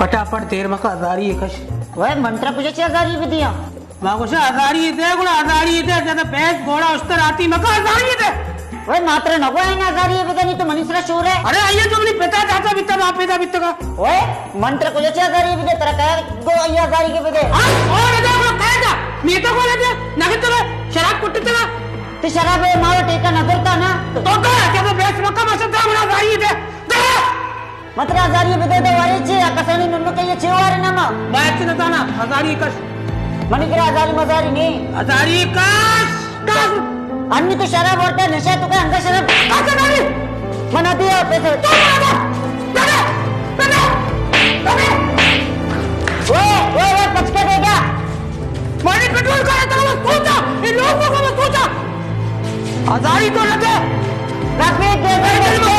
پٹاپٹ دیر مکا، ہزاری کش۔ وے من ترا کجا چی ہزاری بدیاں؟ ما گوشا ہزاری دے، گڑا ہزاری دے، زیادہ بحث گھوڑا اشتر آتی مکا، ہزاری دے۔ وے ما ترا نہ گویا نا ہزاری بدے، نی تو منی سرا شور ہے۔ ارے آئیے تو منی پتا دادا بیتا، ما پیدا بیتا کا۔ وے من ترا کجا چی ہزاری بدے، ترا کہا گو آئی ہزاری کے بدے۔ ہاں، اور ادا کو کہا تھا، میں تو کو لے دے، نہ کہ ترا شراب کٹتا۔ تی شراب ہے، مارا ٹیکا نہ کرتا نا۔ تو کہا کہ بحث مکا، بس دا منا ہزاری دے۔ دے۔ مترا ہزاری بدے دے، واری چی، آ کسانی ننو کے یہ چی واری نما۔ باید چی نتانا، ہزاری کش۔ منی کرا ہزاری مزاری نہیں۔ ہزاری کش، کش۔ انی تو شراب ورتا، نشہ تو کا اندر شراب۔ کش ہزاری۔ منا دیا پیسے۔ تو منا دے۔ دے دے۔ دے دے۔ دے دے۔ اوئے، اوئے، اوئے، پچکے دے گیا۔ مانی پٹرول کا ہے، تو سوچا، ان لوگوں کو سوچا۔ ہزاری تو لگے۔ رفیق دے دے۔